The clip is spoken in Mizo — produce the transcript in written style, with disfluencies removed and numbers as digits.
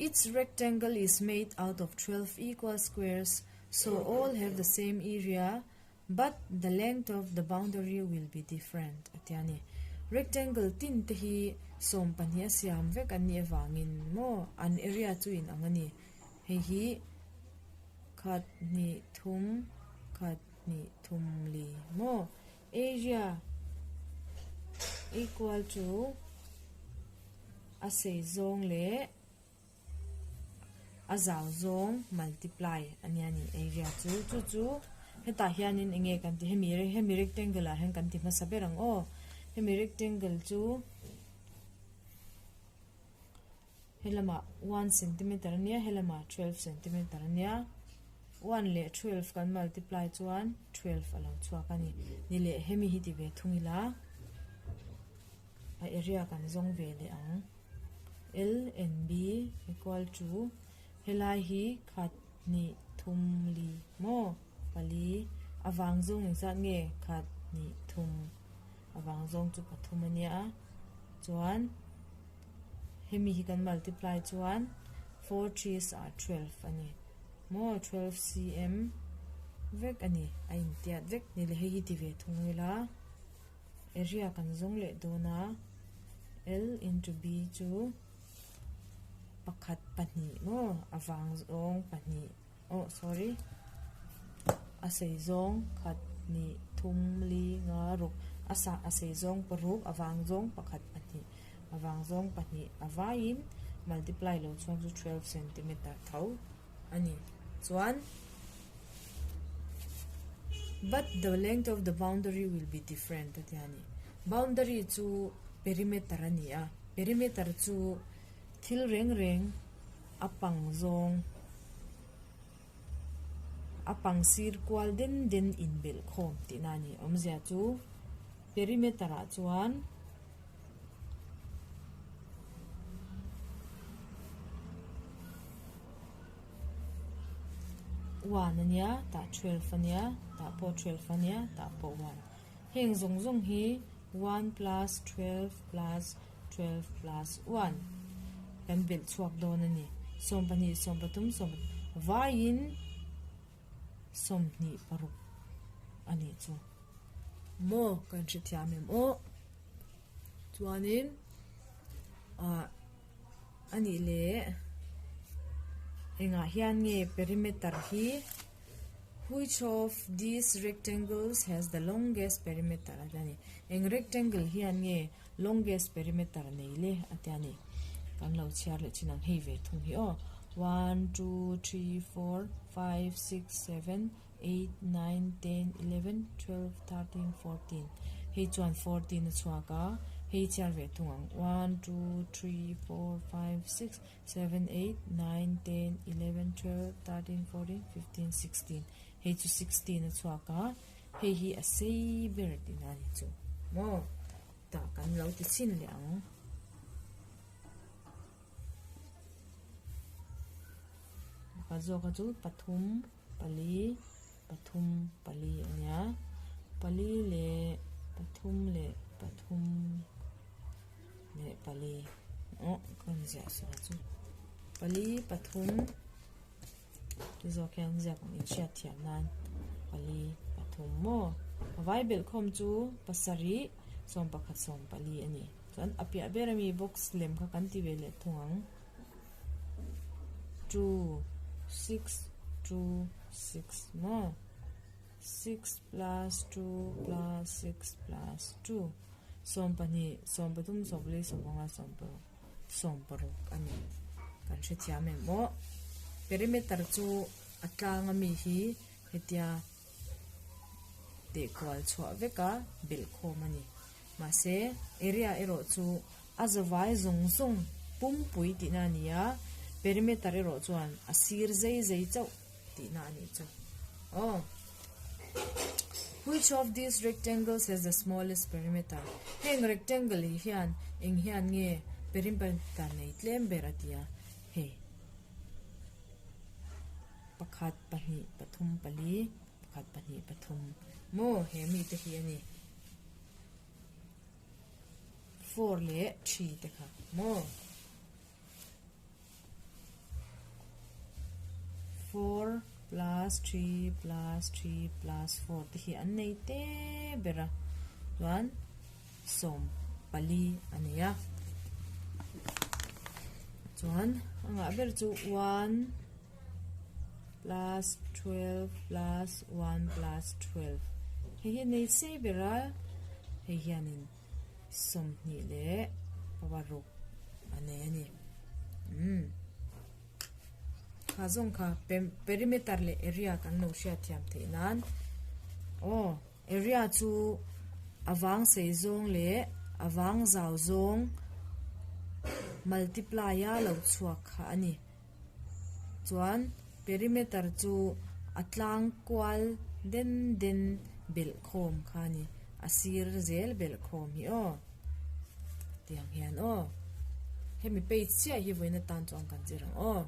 Each rectangle is made out of 12 equal squares, so all have the same area, but the length of the boundary will be different, a ti a ni. Rectangle tin te hi 12 a siam vek an nih avangin maw an area chu inang a ni. Hei hi khat hnih thum khat hnih thum li maw area equal to a sei zawng leh a zau zawng multiply a nia ni area chu chu chu hetah hianin eng nge kan ti hemi hemi rectangle ah hian kan ti hmasa ber ang aw hemi rectangle chu Helamah one centimeter ania helamah 12 centimeter ania one leh 12 kan multiply chuan 12 a lo chhuak a ni. Ni leh hemi hi ti ve thung ila a area kan zawng ve leh ang. L and B equal to helai hi khat hnih thum li maw pali avang zawng engzat nge khat hnih thum avang zawng chu pathum ania chuan Hemi hi kan multiply chuan four threes are 12 a ni maw 12 cm vek a ni a intiat vek ni le hei hi ti ve thung ila area kan zawng leh dawn a L into B chu pakhat pahnih maw a vang zawng pahnih oh sorry a sei zawng khat hnih thum li nga ruk a sah a sei zawng paruk a vang zawng pakhat pahnih a vang zawng pahnih a vaiin multiply lo chhuak chu 12 centimeter tho a ni chuan but the length of the boundary will be different a ti a ni boundary chu perimeter a ni a perimeter chu thil reng reng a pang zawng a pang sir kual den den inbelh khawm tihna a ni. Awmzia chu perimeter ah chuan one a nia tah 12 a nia tah pawh 12 a nia tah pawh one. Heng zawng zawng hi one plus 12 plus 12 plus 1 kan belh chhuak dawn a ni. 12, 13, 14 vaiin 26 a nih chu. Maw kan hrethiam em aw. Chuanin ah a nih leh engah hian nge perimeter hi which of these rectangles has the longest perimeter a ti a ni. Eng rectangle hian nge Longest perimeter nei le a tia ni. Kan lo chhiar leh chin ang hei ve thung hi aw. One, two, three, four, five, six, seven, eight, nine, ten, eleven, 12, 13, 14. Hei chuan 14 a chhuak a, hei chhiar ve thung ang. One, two, three, four, five, six, seven, eight, nine, ten, 11, 12, 13, 14, 15, 16. Hei chu 16 a chhuak a. Hei hi a sei ber tihna a ni chu maw tah kan lo ti chhin leh ang. Pakhat zawk kha chu pathum pali pathum pali a nia pali leh pathum leh pathum leh pali aw ka rawn ziah sual chu pali pathum. Ti zawk hian ziak ang inhriat thiam nan pali pathum maw a vai belh khawm chu pasarih 11 14 a ni chuan a piah ber ami box lem kha kan ti ve leh thung ang two six two six maw six plus two plus six plus two 12 13 14 15 16 16 a ni. Kan hrethiam em aw. Perimeter chu a tlang ami hi hetia tehkual chhuah veka belh khawm a ni. Mahse area erawh chu a zavai zawng zawng pumpui tihna a ni a, perimeter erawh chuan a sir zei zei chauh tihna a nih chu. Aw. Which of these rectangles has the smallest perimeter? Heng rectangle hi hian eng hian nge perimeter nei tlem ber a ti a? Hei. Pakhat, pahnih, pathum, pali, pakhat, pahnih, pathum. Maw he mi te hi a ni. Four leh three te kha maw? 4 plus 3 plus 3 plus 4 te hi an nei te ber a, chuan 14 a nei a. Chuan a ngah ber chu 1 plus 12 plus 1 plus 12 hei hi nei sei ber a, hei hianin 26 a nei a ni. Umm. Kha zawng kha perimeter leh area kan lo hriat thiam theih nan aw area chu a vang sei zawng leh a vang zau zawng multiply a lo chhuak kha a ni. Chuan perimeter chu a tlang kual den den belh khawm kha a ni a sir zel belh khawm hi aw. Tiang hian aw. Hemi page chiah hi vawiin atan chuan kan zir ang aw.